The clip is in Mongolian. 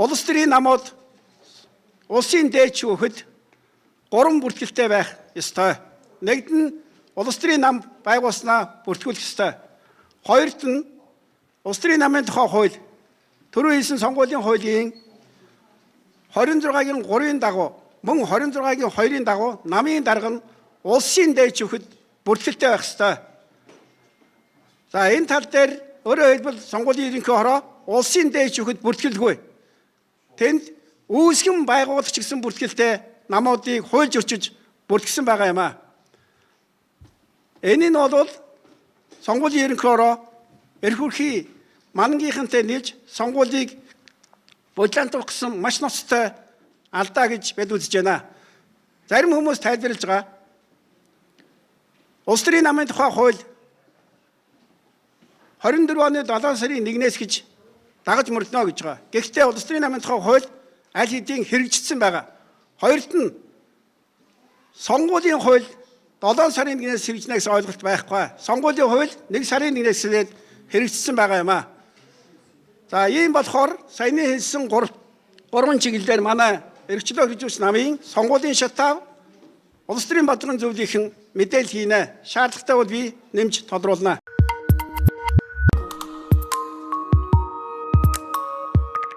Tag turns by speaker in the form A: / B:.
A: Улс төрийн намууд улсын дээд шүүхэд гурван бүртгэлтэй байх ёстой. Нэгд нь улс төрийн нам байгуулснаа бүртгүүлэх ёстой. Хоёрт нь улс төрийн намын тухай хууль, түрүү хэлсэн сонгуулийн хуулийн 26-гийн 3-ын дагуу, мөн 26-гийн 2-ын дагуу намын дарга нь улсын дээд шүүхэд бүртгэлтэй байх ёстой. За, энэ тал дээр, өөрөөр хэлбэл, сонгуулийн ерөнхий хороо улсын дээд шүүхэд бүртгэлгүй. Тэнд үүсгэн байгуулагч гэсэн бүртгэлтэй намуудыг хууль зөрчиж бүртгэсэн байгаа юм аа. Энэ нь бол сонгуулийн ерөнхий хороо эрх хүрхий манангийнхантай нийлж сонгуулийг булаантах гэсэн маш ноцтой алдаа гэж бид үзэж байна. Зарим хүмүүс тайлбарлаж байгаа. Улс төрийн намын тухай хууль 24 оны 7 сарын 1-ээс гэж дагаж мөрдөнө гэж байгаа. Гэхдээ улс төрийн намын тухай хууль аль хэдийн хэрэгжигдсэн байгаа. Хоёрт нь сонгуулийн хууль 7 сарын 1-ээс хэрэгжинэ гэсэн ойлголт байхгүй. Сонгуулийн хууль 1 сарын 1-ээс эхлээд хэрэгжсэн байгаа юм аа. За, ийм болохоор саяны хэлсэн гурван чиглэлээр манай Эрх чөлөө хэрэгжүүлэгч намын сонгуулийн шатаав, улс төрийн бодлогын зөвлөлийн мэдээлэл хийнэ. Шаардлагатай бол би нэмж тодруулна.